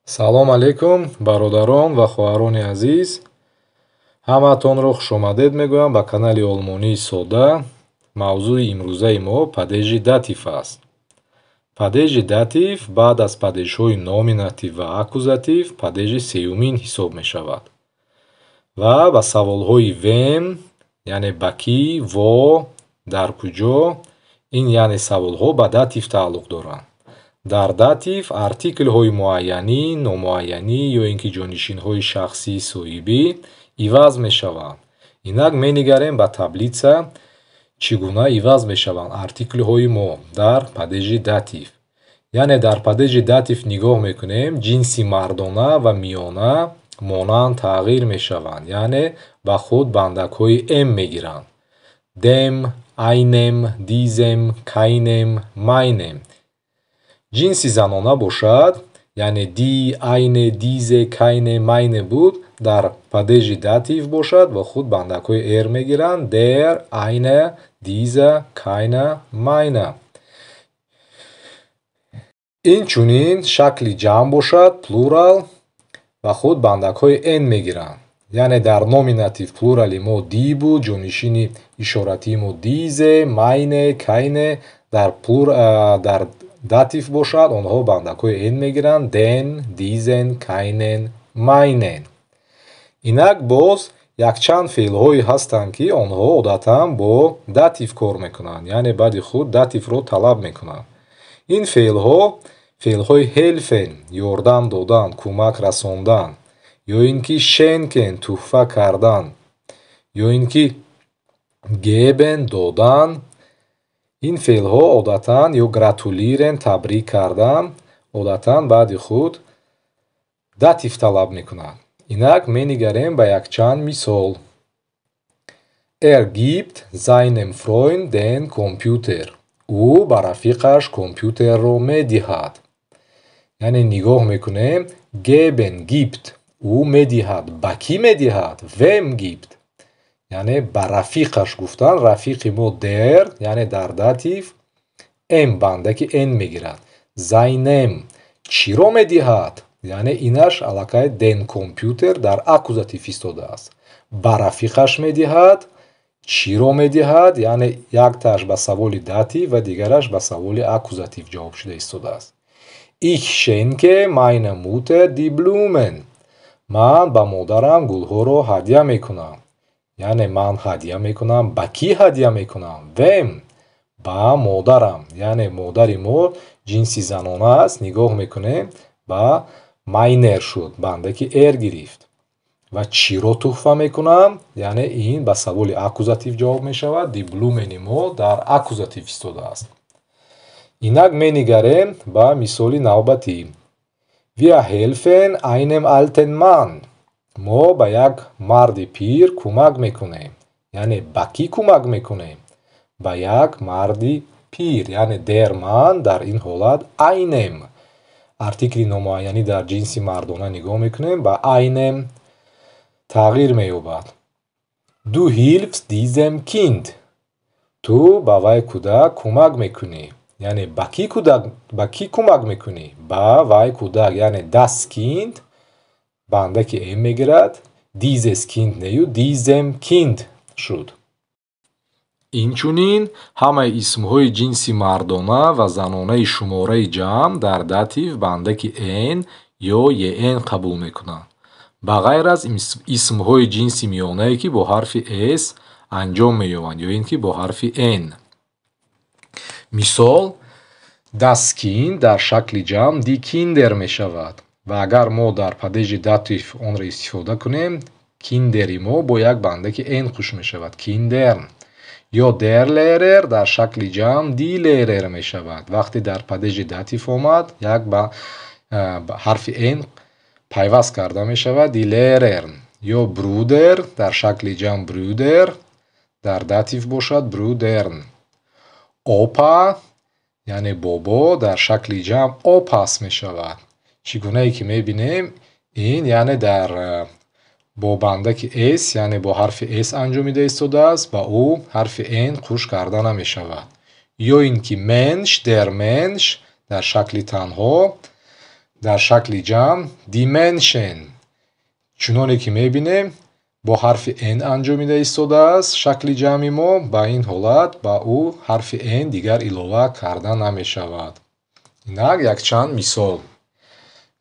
Салом алейкум, бародарон ва хоҳарони азиз. Ҳамаатонро хушомадед мегӯям ба канали Олмонии Сода. Мавзӯи имрӯзаи мо падежи Dativ аст. Падежи Dativ баъд аз падежҳои Nominativ ва Akkusativ падежи сеюмин ҳисоб мешавад. Ва ба саволҳои wem, яъне ба кӣ, wo, дар куҷо, ин яъне саволҳо ба Dativ тааллуқ доранд. Дар Dativ артиклҳои муайянӣ, номуайянӣ ё ин ки ҷонишинҳои шахсии соҳибӣ иваз мешаванд. Инак менигарем ба таблица, чӣ гуна иваз мешаванд артиклҳои мо дар падежи Dativ. Яъне дар падежи Dativ нигоҳ мекунем, ҷинси мардона ва миёна монанд тағйир мешаванд, яъне ба худ бандакҳои m мегиранд. Dem, einem, diesem, keinem, meinem. Ҷинси занона бошад, яъне die, eine, diese, keine, meine буд, дар падежи Dativ бошад, ба худ бандакҳои r мегиранд: der, eine, dieser, keiner, meiner. Инчунин шакли ҷамъ бошад, Plural, ба худ бандакҳои n мегиранд. Яъне дар Nominativ Plurali мо die буд, ҷонишини ишоратии мо diese, meine, keine, дар Dativ бошад, онҳо бандакҳои n мегиранд: den, diesen, keinen, meinen. Инак боз якчанд феълҳое ҳастанд, ки онҳо одатан бо Dativ кор мекунанд, яъне баъди худ Dativро талаб мекунанд. Ин феълҳо феълҳои helfen, ёрдам додан, кӯмак расондан, ё ин ки schenken, тӯҳфа кардан, ё ин ки geben, додан. Ин феълҳо одатан ё gratulieren, табрик кардан, одатан баъди худ Dativ талаб мекунанд. Инак менигарем ба якчанд мисол. Er gibt seinem Freund den Computer. Ӯ ба рафиқаш компютерро медиҳад. Яъне нигоҳ мекунем: geben, gibt, ӯ медиҳад. Ба кӣ медиҳад? Wem gibt? Яъне ба рафиқаш гуфтан, рафиқи мо der, яъне дар Dativ m, бандаки n мегирад. Seinem чиро медиҳад? Яъне инаш аллакай den Computer дар Akkusativ истодааст. Ба рафиқаш медиҳад, чиро медиҳад? Яъне яктааш ба саволи Dativ ва дигараш ба саволи Akkusativ ҷавоб шуда истодааст. Ich schenke meiner Mutter die Blumen. Ман ба модарам гулҳоро ҳадя мекунам. Яъне ман ҳадя мекунам, ба кӣ ҳадя мекунам? Wem? Ба модарам. Яъне модари мо ҷинси занона аст, нигоҳ мекунем, ба meiner шуд, бандаки er гирифт. Ва чиро тӯҳфа мекунам? Яъне ин ба саволи Akkusativ ҷавоб мешавад, die Blumen мо дар Akkusativ истодааст. Инак менигарем ба мисоли навбатӣ. Wir helfen einem alten Mann. Мо ба як марди пир кӯмак мекунем. Яъне ба кӣ кӯмак мекунем? Ба як марди пир, яъне der Mann дар ин ҳолат einem. Артикли номуайянӣ дар ҷинси мардона нигоҳ мекунем, ба einem тағйир меёбад. Du hilfst diesem Kind. Ту ба вай кӯдак кӯмак мекунӣ. Яъне ба кӣ кӯмак мекунӣ? Ба вай кӯдак, яъне das Kind бандаки m мегирад, dieses Kind нею diesem Kind шуд. Инчунин ҳамаи исмҳои ҷинси мардона ва занонаи шумораи ҷамъ дар Dativ бандаки n ё en қабул мекунанд. Ба ғайр аз исмҳои ҷинси миёнае, ки бо ҳарфи s анҷом меёбанд ё ин ки бо ҳарфи n. Мисол: das Kind дар шакли ҷамъ die Kinder мешавад ва агар мо дар падежи Dativ онро истифода кунем, Kinderi мо бо як бандаки n хуш мешавад, Kindern. Ё der Lehrer дар шакли ҷамъ die Lehrer мешавад. Вақте дар падежи Dativ омад, як ба ҳарфи n пайваст карда мешавад, die Lehrern. Ё Bruder дар шакли ҷамъ Brüder, дар Dativ бошад Brüdern. Opa, яъне бобо, дар шакли ҷамъ Opas мешавад. Чӣ гунае ки мебинем, ин яъне дар бо бандаки s, яъне бо ҳарфи s анҷомида истодааст, ба ӯ ҳарфи n хуш карда намешавад. Ё ин ки Mensch, der Mensch дар шакли танҳо Дар шакли ҷамъ die Menschen. Чуноне ки мебинем, бо ҳарфи n анҷомида истодааст шакли ҷамъи мо, ба ин ҳолат ба ӯ ҳарфи n дигар илова карда намешавад. Инак якчанд мисол.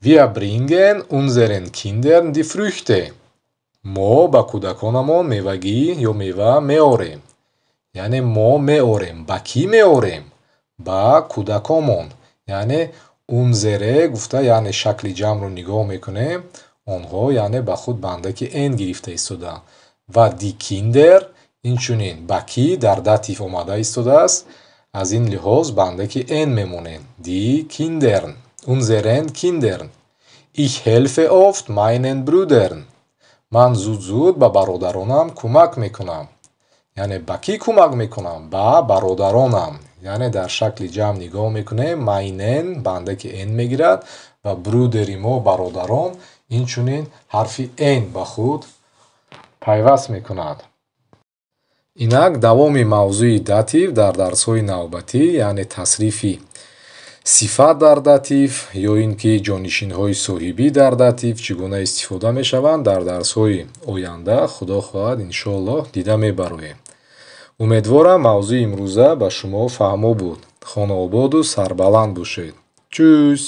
Wir bringen unseren Kindern die Früchte. Мо ба кӯдаконамон мевагӣ ё мева меорем. Яъне мо меорем. Ба кӣ меорем? Ба кӯдакомон. Яъне unsere гуфта, яъне шакли ҷамъро нигоҳ мекунем, онҳо яъне ба худ бандаки n гирифта истодаанд. Ва die Kinder инчунин ба кӣ дар Dativ омада истодааст, аз ин лиҳоз бандаки n мемонем. Die Kindern, unseren Kindern. Ich helfe oft meinen Brüdern. Ман зуд-зуд ба бародаронам кӯмак мекунам. Яъне ба кӣ кӯмак мекунам? Ба бародаронам. Яъне дар шакли ҷамъ нигоҳ мекунем, meinen бандаки n мегирад ва Brüder и мо бародарон инчунин ҳарфи n ба худ пайваст мекунад. Инак давоми мавзӯи Dativ дар дарсҳои навбатӣ, яъне тасрифи сифат дар Dativ ё ин ки ҷонишинҳои соҳибӣ дар Dativ чӣ гуна истифода мешаванд, дар дарсҳои оянда, Худо хоҳад, иншоаллоҳ, дида мебароем. Умедворам, мавзӯи имрӯза ба шумо фаҳмо буд. Хонаободу сарбаланд бошед. Tschüss.